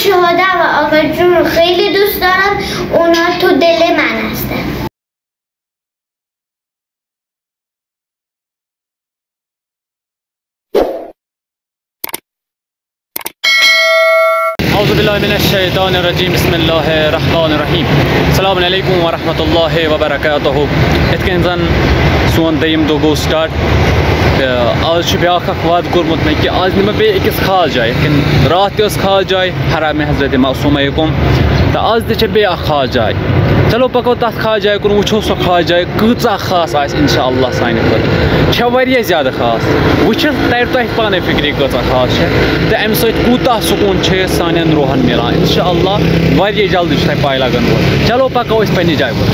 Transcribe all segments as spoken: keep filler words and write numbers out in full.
شهدا و آقا جون خیلی دوست دارم، اونا تو دل من هستن. اعوذ باللہ من الشیطان الرجیم، بسم اللہ الرحمن الرحیم۔ السلام علیکم ورحمۃ اللہ وبرکاتہ۔ یِتھ کٔنۍ زَن سون دوٚیِم دۄہ گوٚو سٹارٹ، تہٕ آز چھُ بیٛاکھ اَکھ وعدٕ کوٚرمُت مےٚ کہِ آز نِمہٕ بہٕ بیٚیہِ أکِس خاص جایہِ۔ یِتھ کٔنۍ راتھ تہِ ٲس خاص جاے، حرم حضرت معصومہ کُن، تہٕ آز تہِ چھےٚ بیٚیہِ اَکھ خاص جاے۔ چلو پَکو تَتھ خاص جایہِ کُن، وٕچھو سۄ خاص جاے کۭژاہ خاص آسہِ اِنشاء اللہ سانہِ خٲطرٕ۔ چھےٚ واریاہ زیادٕ خاص، وٕچھِتھ تَرِ تۄہہِ پانَے فِکرِ کۭژاہ خاص چھےٚ، تہٕ اَمہِ سۭتۍ کوٗتاہ سکوٗن چھِ سانٮ۪ن روحَن مِلان۔ اِنشاء اللہ واریاہ جلدی چھِ تۄہہِ پَے لَگَن وول۔ چلو پَکو أسۍ پنٛنہِ جایہِ کُن۔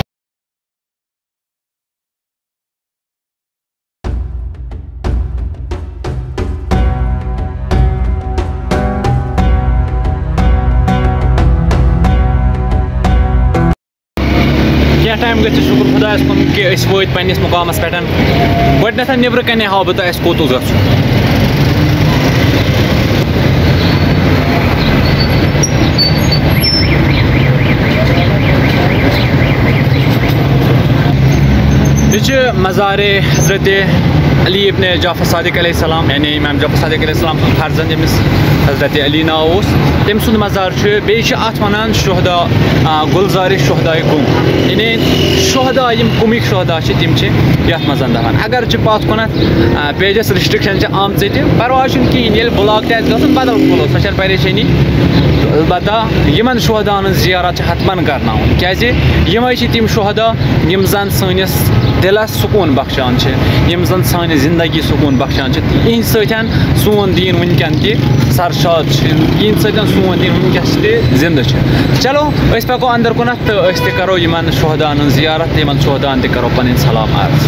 کینٛہہ ٹایم گٔژھِتھ شُکُر خۄدایَس کُن کہِ أسۍ وٲتۍ پنٛنِس مُقامَس پٮ۪ٹھ۔ گۄڈٕنٮ۪تھ نیٚبرٕ کَنہِ ہاوٕ بہٕ تۄہہِ اَسہِ کوٚت اوس گژھُن۔ یہِ چھُ مزارِ حضرت علی ابن جعفر صادق علیہ السلام، یعنی امام جعفر صادق علیہ السلام سُنٛد فرزند، ییٚمِس حضرت علی ناو اوس، تٔمۍ سُنٛد مزار چھُ۔ بیٚیہِ چھِ اَتھ وَنان شہدا، آ، گُلزارِ شہداے قوم، یعنی شہدا، یِم قومٕکۍ شہدا چھِ، تِم چھِ یَتھ منٛز دَفن۔ اگرچہِ پَتھ کُنَتھ، آ، پیجَس ریسٹرکشن چھِ آمژٕ تہِ، پرواے چھُنہٕ کِہیٖنۍ، ییٚلہِ بلاک تہِ آسہِ گژھُن، بدل کھولو، سۄ چھَنہٕ پریشٲنی۔ البتہ یِمن شہداہن ہٕنٛز زیارت چھِ حتمن کرناوُن، کیازِ یِمے چھِ تِم شہدا یِم زن سٲنِس دِلس سکوٗن بخشان چھِ، یِم زن سانہِ زندگی سکوٗن بخشان چھِ۔ یِہنٛدِ سۭتۍ سون دیٖن وٕنکٮ۪ن تہِ سرشاد چھُ، یِہنٛدِ سۭتۍ سون دیٖن وٕنکٮ۪س تہِ زندٕ چھُ۔ چلو، أسۍ پکو اندر کُنتھ تہٕ أسۍ تہِ کرو یِمن شہداہن ہٕنٛز زیارت تہٕ یِمن شہداہن تہِ کرو پنٕنۍ سلام عرض۔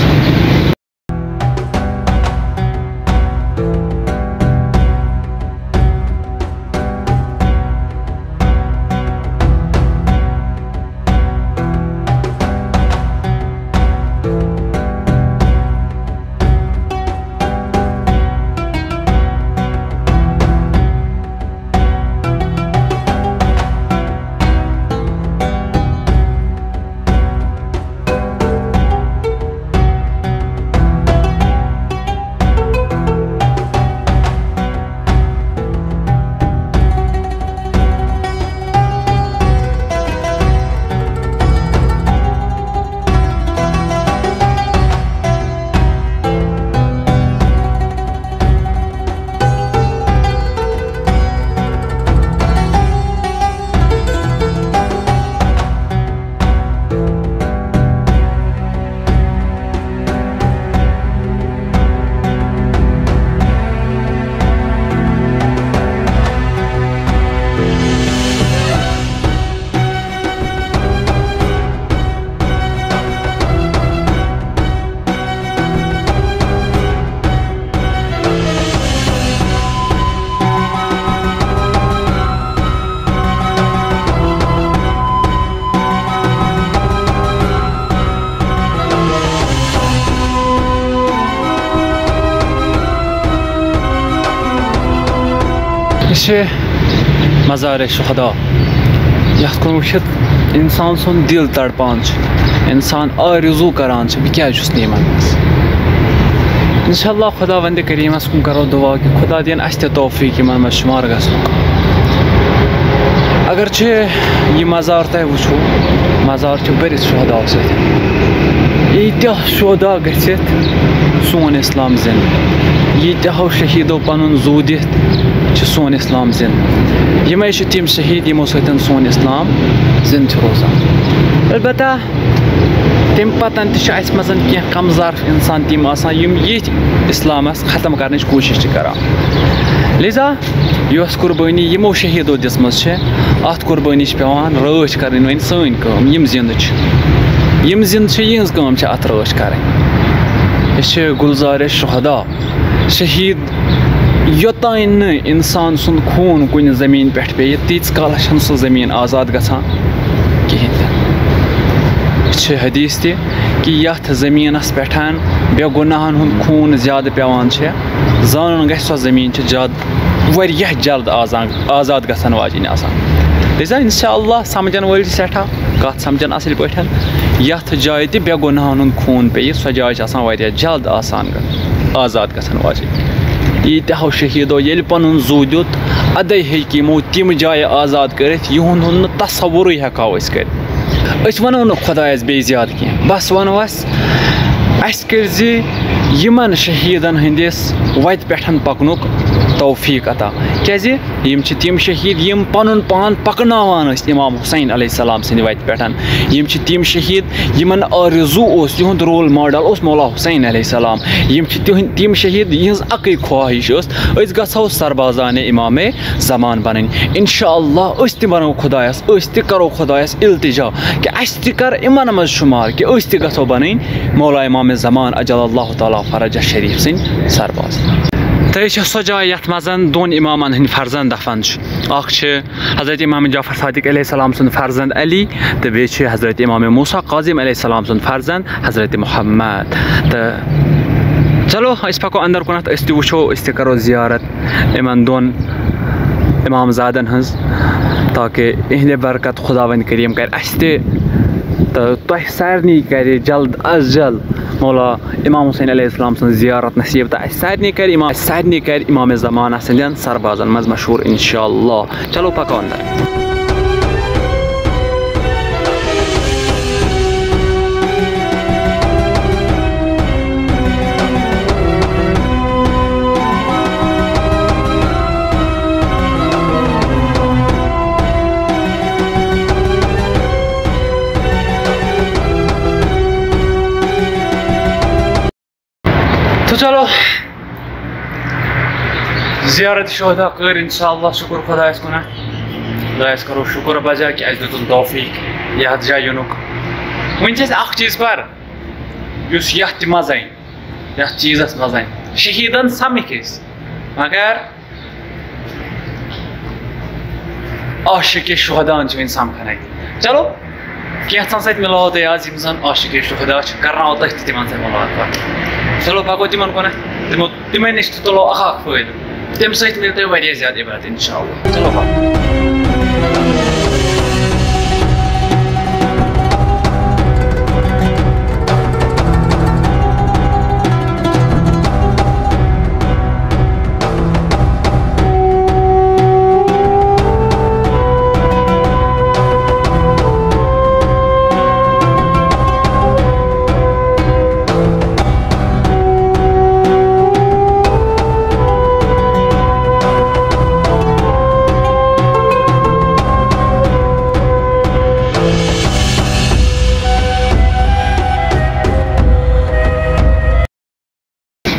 یہِ چھِ مزارِ شہدا، یَتھ کُن وٕچھِتھ اِنسان سُنٛد دِل تڑپان چھُ، اِنسان آرزوٗ کران چھُ، بہٕ کیٛازِ چھُس نہٕ یِمن منٛز؟ انشاءاللہ خۄداوندِ کریٖمس کُن کرو دُعا کہِ خۄدا دِیِن اَسہِ تہِ توفیٖق یِمن منٛز شُمار گژھنُک۔ اگر چھِ یہِ مزار تۄہہِ وٕچھِو، مزار چھُ بٔرِتھ شہداو سۭتۍ۔ ییٖتیٛاہ شہدا گٔژھِتھ سون اِسلام زِنٛدٕ، ییٖتیٛاہو شہیٖدو پنُن زُو دِتھ چھِ سون اِسلام زِنٛدٕ۔ یِمے چھِ تِم شہیٖد یِمو سۭتۍ سون اِسلام زِنٛدٕ چھُ روزان۔ البتہ تَمہِ پَتہٕ تہِ چھِ اَسہِ منٛز کینٛہہ کم ظرف اِنسان تِم آسان، یِم یِتھۍ اِسلامَس ختم کَرنٕچ کوٗشِش چھِ کَران۔ لہذا یۄس قربٲنی یِمو شہیٖدو دِژمٕژ چھِ، اَتھ قربٲنی چھِ پٮ۪وان رٲچھ کَرٕنۍ وۄنۍ سٲنۍ کٲم، یِم زِنٛدٕ چھِ۔ یِم زِنٛدٕ چھِ، یِہٕنٛز کٲم چھِ اَتھ رٲچھ کَرٕنۍ۔ أسۍ چھِ گُلزارِ شہدا، شہیٖد۔ یوٚتام نہٕ اِنسان سُنٛد خوٗن کُنہِ زٔمیٖن پٮ۪ٹھ پیٚیہِ، تیٖتِس کالَس چھَنہٕ سُہ زٔمیٖن آزاد گژھان کِہیٖنۍ تہِ۔ چھِ حدیث تہِ کہِ یَتھ زٔمیٖنَس پٮ۪ٹھ بے گۄناہَن ہُنٛد خوٗن زیادٕ پٮ۪وان چھِ، زانُن گژھِ، سۄ زٔمیٖن چھِ زیادٕ واریاہ جلد آزان آزاد گژھن واجِنۍ آسان۔ لہذا انشاءاللہ سمجھن وٲلۍ چھِ سٮ۪ٹھاہ کَتھ سمجھن اَصٕل پٲٹھۍ۔ یَتھ جایہِ تہِ بے گۄناہَن ہُنٛد خوٗن پیٚیہِ، سۄ جاے چھِ آسان واریاہ جلد آسان گٔ-، آزاد گژھن واجِنۍ۔ ییٖتیٛاہو شہیٖدو ییٚلہِ پَنُن زُو دیُت، اَدَے ہیٚکہِ یِمو تِم جایہِ آزاد کٔرِتھ، یِہُنٛد ہُنٛد نہٕ تصوُرٕے ہٮ۪کہٕ ہاو أسۍ کٔرِتھ۔ أسۍ وَنو نہٕ خۄدایَس بیٚیہِ زیادٕ کینٛہہ، بَس وَنو اَس، اَسہِ کٔرۍ زِ یِمَن شہیٖدَن ہٕنٛدِس وَتہِ پٮ۪ٹھ پَکنُک توفیٖق عطا۔ کیٛازِ یِم چھِ تِم شہیٖد، یِم پَنُن پان پَکناوان ٲسۍ اِمام حُسین علیہ السلام سٕنٛدِ وَتہِ پٮ۪ٹھ۔ یِم چھِ تِم شہیٖد، یِمَن آرزوٗ اوس، یِہُنٛد رول ماڈل اوس مولا حُسین علیہ السلام۔ یِم چھِ تِہِنٛدۍ، تِم شہیٖد، یِہٕنٛز اَکٕے خواہِش ٲس، أسۍ گژھو سربازانِ اِمامِ زمان بَنٕنۍ۔ اِنشاء اللہ أسۍ تہِ بَنو خۄدایَس، أسۍ تہِ کَرو خۄدایَس التجا کہِ اَسہِ تہِ کَر یِمَن منٛز شُمار کہِ أسۍ تہِ گژھو بَنٕنۍ مولا اِمامِ زمان عجل اللہ تعالیٰ فرجہ شریٖف سٕنٛدۍ سرباز۔ تہٕ یہِ چھےٚ سۄ جاے یَتھ منٛز دۄن اِمامَن ہٕنٛدۍ فرزنٛد دفن چھِ۔ اَکھ چھِ حضرت امام جعفر صادق علیہ السلام سُنٛد فرزند علی، تہٕ بیٚیہِ چھِ حضرت امام موسیٰ کاظم علیہ السلام سُنٛد فرزند حضرت محمد۔ تہٕ چلو أسۍ پکو اندر کُنتھ، أسۍ تہِ وٕچھو، أسۍ تہِ کرو زیارت یِمن دۄن امام زادن ہٕنٛز، تاکہِ اِہِنٛدِ برکت خداوند کریم کرِ اَسہِ تہِ تہٕ تۄہہِ سارنٕے کرِ جلد از جلد مولا امام حسین علیہ السلام سٕنٛز زیارت نصیب، تہٕ اَسہِ سارنٕے کرِ امام، اَسہِ سارنٕے کرِ امام زمانہ سٕنٛدٮ۪ن سربازن منٛز مشہوٗر انشاءاللہ۔ چلو پکو اندر۔ تو چلو، زیارت شہدا کٔر انشاءاللہ، شکر خدایس کُن۔ خدایس کرو شکر بجا کہ اسہِ دیُتُن توفیق یتھ جایہِ یِنُک۔ وۄنۍ چھِ اسہِ اکھ چیٖز پَر، یُس یتھ تہِ منٛز اَنہِ، یتھ چیٖزس منٛز اَنہِ، شہیٖدن سمکھۍ أسۍ، مگر عاشق شہداہن چھِ وۄنۍ سمکھنٕے۔ چلو، کینٛژھن سۭتۍ مِلاوو تُہۍ آز، یِم زن عاشق شہدا چھِ، کرناوو تُہۍ تہِ تِمن سۭتۍ مُلاقات۔ چلو، پکو تِمن کُن، تِمو، تِمن نِش تہِ تُلو اکھ اکھ فٲیدٕ، تَمہِ سۭتۍ مِلہِ تۄہہِ واریاہ زیادٕ عبرت انشاءاللہ۔ چلو، پکو۔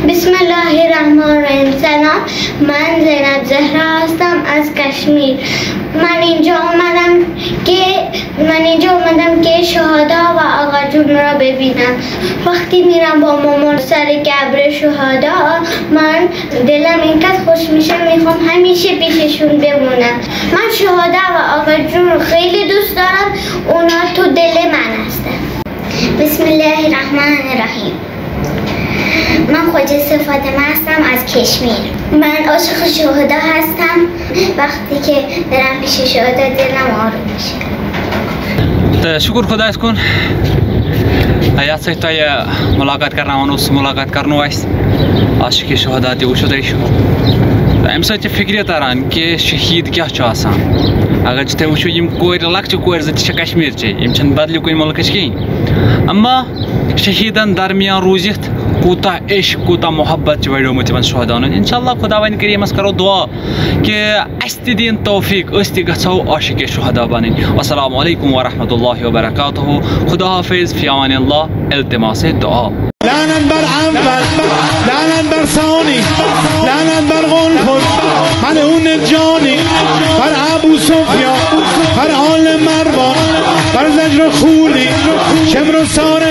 بسم الله الرحمن الرحیم۔ سلام، من زینب زهرا هستم از کشمیر. من اینجا اومدم که، من اینجا اومدم که شهدا و آقا جون را ببینم. وقتی میرم با مامان سر قبر شهدا، من دلم اینقدر خوش می‌شه، می‌خوام همیشه پیششون بمونم. من شهدا و آقا جون رو خیلی دوست دارم، اونا تو دل من هستن. بسم الله الرحمن الرحیم. من خواجه فاطمه هستم از کشمیر. من عاشق شهدا هستم. وقتی که برم پیش شهدا، دلم آروم میشه. تہٕ شُکُر خۄدایَس کُن، یَتھ سۭتۍ تۄہہِ مُلاقات کَرناوان اوس، مُلاقات کَرنو اَسہِ عاشقِ شُہدا تہِ، وٕچھِو تُہۍ۔ تہٕ اَمہِ سۭتۍ چھِ فِکرِ تَران کہِ شہیٖد کیٛاہ چھُ آسان۔ اگر چھِ تُہۍ وٕچھِو، یِم کورِ، لۄکچہِ کورِ زٕ تہِ چھِ کشمیٖرچے، یِم چھِنہٕ بدلہِ کُنہِ مُلکٕچ کِہیٖنۍ۔ اما شہیٖدَن درمیان روٗزِتھ کوٗتاہ عشق، کوٗتاہ محبت چھُ وَڑیومُت یِمَن شُہداہَن ہُنٛد۔ اِنشاءاللہ خۄداوَندِ کریٖمَس کَرو دُعا کہِ اَسہِ تہِ دِیِن توفیٖق، أسۍ تہِ گژھو عاشقِ شُہدا بَنٕنۍ۔ والسلام علیکم ورحمۃ اللہ وبرکاتہ۔ خدا حافظ، فی امان اللہ، التماس دعا۔ لعنت بر اول، لعنت بر ثانی، لعنت بر قنفذ، ملعون جانی، بر ابو سفیان، بر آل مروان، بر زجر و خولی، شمر و سارق.